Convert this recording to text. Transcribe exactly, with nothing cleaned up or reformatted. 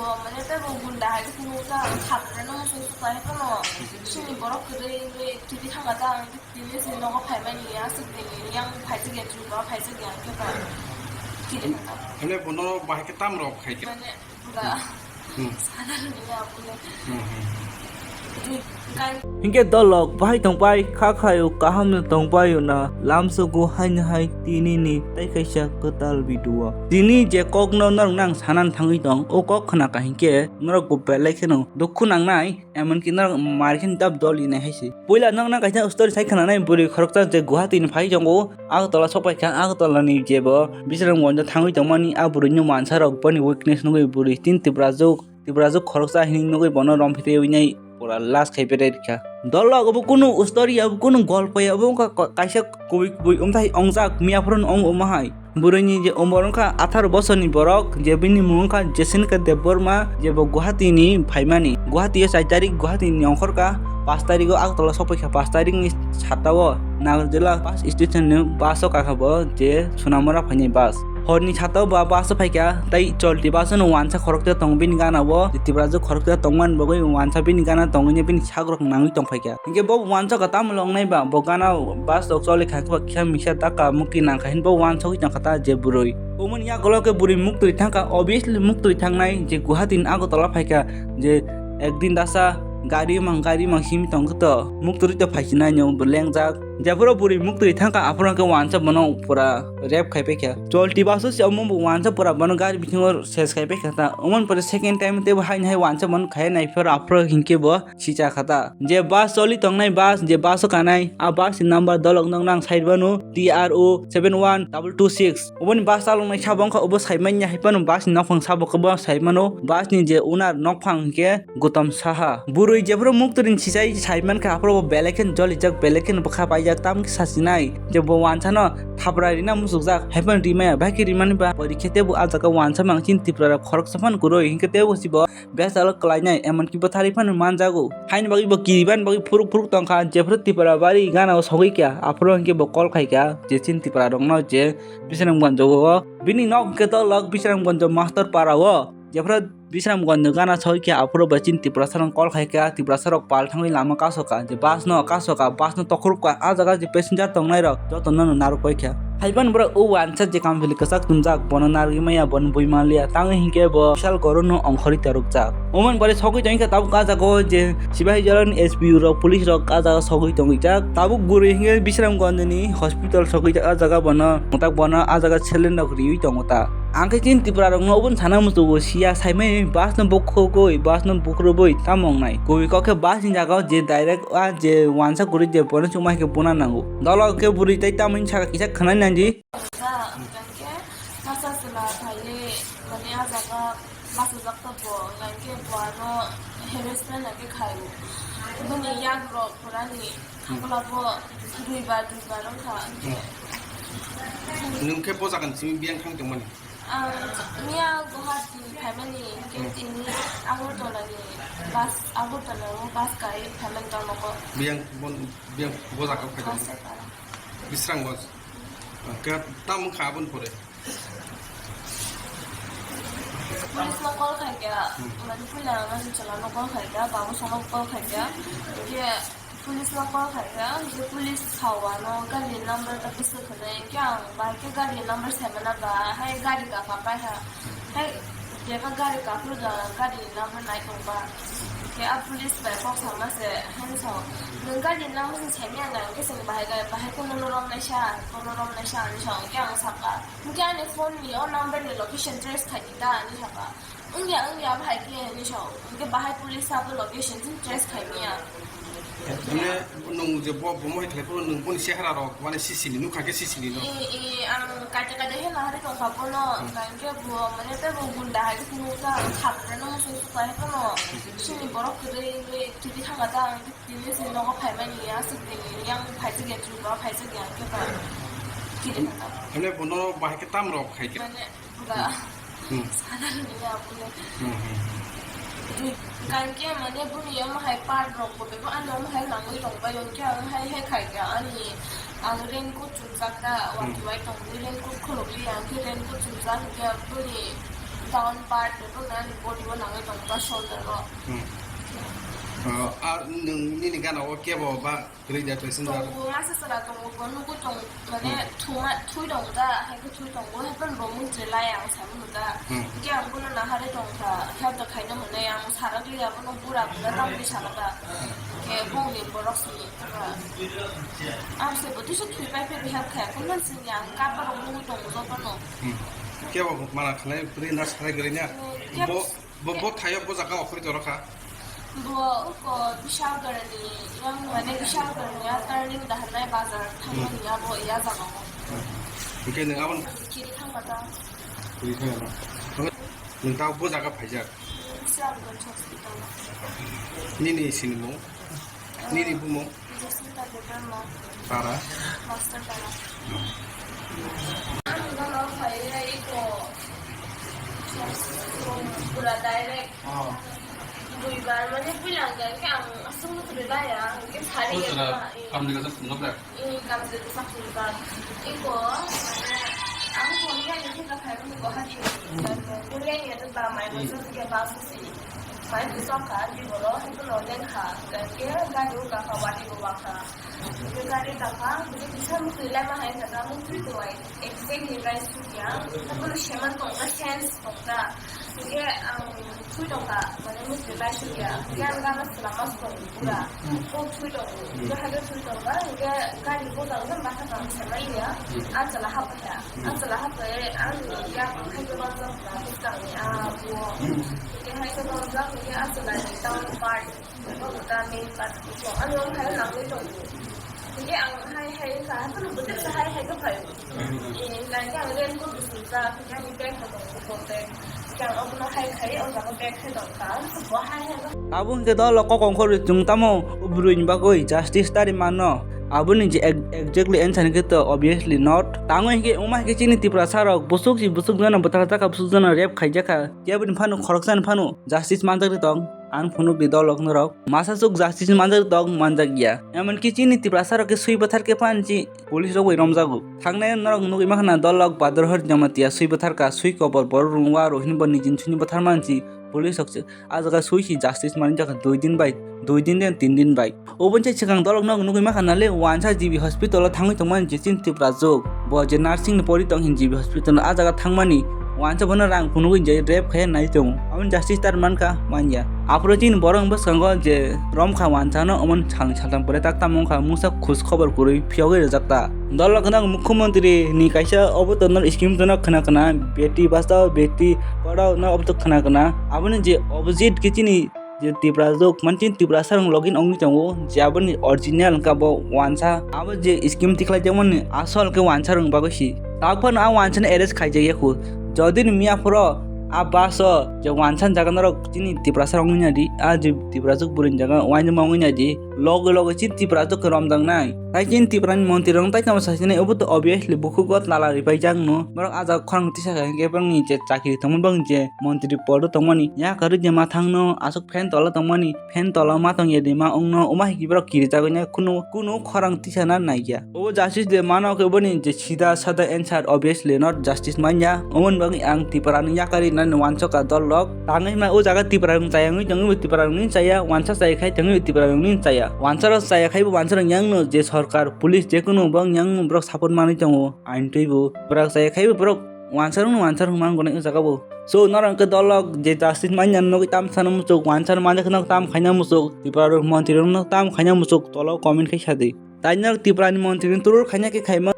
Mane tei bo gunda hai khe phunukjak, ang khapreno muchung suklai phano chini borok kwrwi wngwi twiwi thangkha ta, ang tini chini nogo phaimani, aswk tini yang phaijak ya, chuba phaijak ya, hwnkhe ba kiri kha ta. Hwnwi bono bahai khe tam rok khai khe? Mane, ba, hmm, sana rwni ya, bole. Hmm, hmm. Ri-, kai- Hinkhe dolok bahai tongpai kha khayo, kahamno tongpaio na lamsogo haino hai tinini tei kaisa kwtal video. Tini je kokno norokno ang sanani thangwi tong, o kok khna ka hinkhe norok bo belai kheno dukhu nangnai, emonki norok mar khe dab doli nai hai se. Puila norokno kaisa story sai khna nai, bwrwi khoroksa je Guwahati ni phai tongo, Agartala sok pai kha, Agartala ni je bo Bisramganj o thangwi tongmani, a bwrwi ni wansa rok boni weakness nugwi bwrwi tin Tiprajwk Tiprajwk khoroksa hinwi nugwi bono romphitwi nai pura last khai pere rikha. Dolok obo kunu story ya, obo kunu golpo ya, obo wngkha ka-, kaisa kubui kubui wngthai wngjak miya phuru wng omo hai. Bwrwi ni je umor wngkha atharo bosor ni borok, je bini mung wngkha Jessica Debbarma, je bo Guwahati ni phaimani. Guwahati o char tarik Guwahati ni ongkhorkha, pash tarik o Agartala sokpaikha, pash tarik ni sata o Nagarjula bus station ni bus o kakha bo, je Sonamura phainai bus. Horni sata o ba bus o phaikha, tei cholti bus o no wansa khoroksa tongo bini gana o, Tiprajwk khoroksa tongmani bagwi wansa bini gana tongwi bini sakrok nangwi tongphaikha. Hinkhe bo wansa ka tamo longnai ba, bo gana o bus rok choli kha khe ba kisa misa taka mukti nangkha hinwi bo wansogwi tongkha ta je bwrwi. Omoni yagulo khe bwrwi muktwi thangkha, obviously muktwi thangnai je Guwahati ni Agartala phaikha je ekdin dasa gari mang gari mang simi tongkha to, muktwi to phaisinai no bo lengjak. Jephuru bwrwi muktwi thangkha, aphuru hwnkhe wansa bono pura rape khai paikha. Cholti bus o se omo bo wansa pura bono gari bisingo ses khai paikha ta. Omoni pore second time tei bo haino hai wansa bono khai nai phuru aphuru hinkhe bo sicha kha ta. Je bus choli tongnai bus, je bus o kanai, a bus ni number dolok nokno ang sai mano, T R O seven one double two six. Oboni bus chaloknai sabo wngkha, obo sai manya hai phano bus ni nokhang sabo khe bo sai mano. Bus ni je owner nokphang hinkhe Gautam Saha. Bwrwi jephuru muktwrwini sisai sai mankha, aphuru bo belai kheno jolijak, belai kheno bwkha paijak, tamo khe sasinai je bo wansano thapra rina muchukjak, hai phano rimaya, bahai khe rimani ba porikhe tei bo ah jaga wansa mangsin Tripura rok khoroksa phano kwrwi, hinkhe tei bo si bo bechalo kwlainai, emonki bwtharwi phano manjago. Haini bagwi bo kiribani bagwi phuruk phuruk tongkha, jephuru Tripura bari gana o sogwi kha, aphuru hinkhe bo call khai kha je chini Tripura rokno je Bisramganj o, bini nok hinkhe dolok Bisramganj Master Para o, jephuru Bisramganj gana soi khe aphuru bo chini Tiprasa rok call khai kha, Tiprasa rok pal thangwi lama kaso kha, je bus no kaso kha, bus no tokhorok kha, ah jaga je passenger tongnai rok joto no narwk pai kha. Hai phano borok o wansa je Kamphili kwchak tumjak, bono narwgwi maya, bono bui manliya, tangwi hinkhe bo bishal goro no ongkhorwi torokjak. Omoni pore sogwi tongkha tabuk ah jaga o je Sipahijola ni S P O rok, police rok ah jaga sogwi tongwi jak. Tabuk bwrwi hinkhe Bisramganj ni hospital sogwi jak, ah jaga bono mwtak bono ah jaga saline rok riwi tongo ta. Ang khe chini Tripura rokno obono sana muchungo, siya saimani bus no bukhugwi, bus no bukhurubwi tamo wngnai. Kubui kok khe bus ni jaga o je direct a je wansa kwrwi je bono chuma hai khe buna nango. Dolo khe bwrwi tei tamoni saka kisa khwnai nangdi. Masa chwla phaiwi mane a jaga bachajak to bo, hwnkhe bo ano harassment hwnkhe khaio. Bini yak rok purani khaklabo duibar duibar wngkha. Nwng khe bo jagani simi biyang thang tongmani? Ang miya Guwahati phaimani, hwnkhe hmm, tini Agartala ni bus, Agartala o bus kai phaimani tamo ko. Biyang bon, biyang bo jaga phai tongmani? Bus se para. Bisramganj. Hwnkhe tamo wngkha aboni pore? Police no call khai kha, hmm, mane puila mane chwla no call khai kha, babu sano call khai kha. Hwnkhe police no call khai kha, hwnkhe police sao ano gari number ta bwswk hwnwi, hwnkhe ang bahai khe gari number sai mana ba, hai gari kaka pai ha. Hai bebak gari kaphuru da, gari number nai tong ba. Hwnkhe a police bai kok sama se, haino sao, "Nwng gari number se sai manya na, hwnkhe chwng bahai ga-, bahai kono no romnai sa, kono romnai sa," hinwi sao. Hwnkhe ang sakha, Hwnkhe ani phone ni o number ni location trace khai di ta, hinwi sakha. Wngya, wngya, bahai khe, hinwi sao. Hwnkhe bahai police abo location chwng trace khai manya. Mane, nwng je bo, bo mohai thai phuru nwng boni chehara rok, mane, sisini nukha khe sisini no? E, e, ang kaita kaita khe nahari tongkha bono, hmm, hwnkhe bo, mane, tei bo gunda hai khe phunukjak, ang khapreno muchung suklai phano, chini borok kwrwi wngwi twiwi thangkha ta, ang Tini se nogo phaimani, aswk tini yang phaijak ya, chuba phaijak ya, hwnkhe ba kiri kha ta. Hwnwi bono bahai khe tam rok khai khe? Mane, ba, hmm, sana rwni ya, bole. Hmm, hmm. Ri-, hwnkhe mane boni omo hai part rok bo bebak ano omo hai langwi tong bai, hwnkhe ang hai hai khai kha, ani ang raincoat chumjak ta, hmm, watwi bai tongwi raincoat khulukliya, hwnkhe raincoat chumjak, hwnkhe boni Down part ni bo nani body o nangwi tongo ta shoulder o. Hmm. Ah, ah, nwng nini gana o kebo ba kwrwi da passenger? Tongo, masa sara tongo, bo nugwi tong, mane Hmm. thuma, thui tongo ta, hai khe thui tongo, hai phano bo mui chwlai ang saimano ta. Hmm. Hwnkhe ang bono naharwi tongkha, help to khaino hwnwi ang sarak liya bono bura bura tamni sala ta. Hmm. Hwnkhe bongni borok sini. Ang se bo tisa thwi pai phai rehab khai, kun man sini ang kapa rok nugwi tongo jotono. Hmm. Kebo mana khanai puri na sarai gari na. Hmm, kebo Bo, bo, bo thayo bo jaga okhori toro kha. Bo uko Bishalgarh ni, yang mane Bishalgarh ni ya turning da hanai bazar thangmani Hmm. ya bo ya jaga o. Hmm. Hwnkhe nwng abon Kiri thangma ta. Kiri thangma ta. Nwng ta bo jaga phaijak. Bishalgarh hospital. Nini sinimung? Nini bumung? Jasmita Debbarma. Para? Master Para. Ang gana phaiya iko pura direct. Oh. Buibar mane builang ya ke ang asung tu belai ya, ke sari ya. Kamni kata sungguh. Eh, kamni kata sungguh. Iko, ang phone ya ni kata phai ko hadi. Builang ya tu ba mai ko ke ba su si. Mai tu sok ka di bolo, itu lo leng ka, ke gari ka ka wadi ko wa ka. Gari ka ka, bisa mesti lama hai ka, mesti tu ai. Exactly, guys, tu ya. Tapi lu shaman tong ka, sense tong ka. Hingke ang thui tongkha, mane mistri bai sui ya. Hingke ang gana selama song pura. Kok thui tongo. Hingke haikhe thui tongkha, hingke gari bo tangkhe basa tang selai ya. Ang chwla hapkha. Ang chwla hapkhe ang ya haikhe bangjak na bwskang ni a bo. Hingke haikhe bangjak hingke ang chwla ni town part. Bo ta main part. Ang long hai nangwi tongo. Hingke ang hai hai ka, haikhe no bwtwi sa hai hai khe phai. Eh, hingke ang raincoat bo sumjak. Abo hingke dol kok ongkhorwi chwng tamo o bwrwini bagwi justice tari mano? Aboni je ex-, exactly answer hingke to obviously not. Tamo hingke wngma hingke chini Tiprasa rok bwswk si bwswk jano bwthar jakha, bwswk jano rape khaijakha. Keboni phano khoroksani phano justice manjakri tong. Ang phunukni dol rok norok masa swk justice manjakri tong manjakya. Emonki chini Tiprasa rok khe swi bwthar khe phan chi Police rok bai romjago. Thangnai norok nugwi mankha na dol rok Bador Hari Jamatia swi bwtharkha, swi kobor borok rung wa rw hinwi bo nijin suni bwtharma hinwi police rok se. Ah jaga swi si justice manwi jakha dui din bai, dui din den tin din bai. Oboni se swkang dol rok nog nugwi mankha na le wansa G B hospital o thangwi tongmani je chini Tiprajwk. Bo je nursing ni pori tong hin G B hospital o ah jaga thangmani wansa bono rang phunugwi je rape khaiya nai tongo. Aboni justice tar mankha manya. Aphuru chini borok bwskango je romkha wansano, omo ni salni saltham pore tak tamo wngkha mungsa khus khobor kwrwi phiyogwi rwjak ta. Dol rok gwnang mukhyamantri ni kaisa obo tono scheme tono khna khna, beti bachao beti padhao no obo to khna khna. Aboni je opposite khe chini je Tiprajwk, mane chini Tiprasa rok login ongwi tongo, je aboni original wngkha bo wansa. Abo je scheme tikhlai jakmani asol khe wansa rok bagwi si. Tabuk phano a wansa no arrest khaijak ya khu. Jodi ni miya phoro a bus o je wansa ni jaga norok chini Tiprasa rok wngya di, a je Tiprajwk bwrwi ni jaga wainwi ma wngya di, loge loge chini Tiprajwk khe romjaknai. Tai chini Tiprani montri rok tai tamo saisinai, obo to obviously bukhugo tala ripaijak no. Borok a jaga khorang tisa kha hwnkhe borokni je chakiri tongmani, borokni je montri pod o tongmani, yakarwi je mathang no aswk fan tola tongmani, fan tola ma tongya de ma ongno, omo hai khe borok kirijagwi nai, kunu, kunu khorang tisana naikya. Obo justice de mano khe boni je sida sada answer, obviously not justice manya. Omoni bagwi ang Tiprani yakarwi nani wansokha dol rok. Tangwi ma o jaga Tiprani chaya wngwi tongwi bo Tiprani chaya, wansa chaya khai tongwi bo Tiprani chaya. Wansa rok chaya khai bo wansa rok yang no je sorkar, police je kunu bang yang borok support manwi tongo. Ain twi bo borok chaya khai bo borok wansa rok no wansa rok mang gonai o jaga bo. So, norok hwnkhe dol rok je justice manya nugwi tam sana muchuk, wansa no manya kheno tam khaina muchuk, Tripura rok montri rok no tam khaina muchuk, tolo comment khai sadi. Tai norok Tripura ni montri ni turur khaina khe khaima.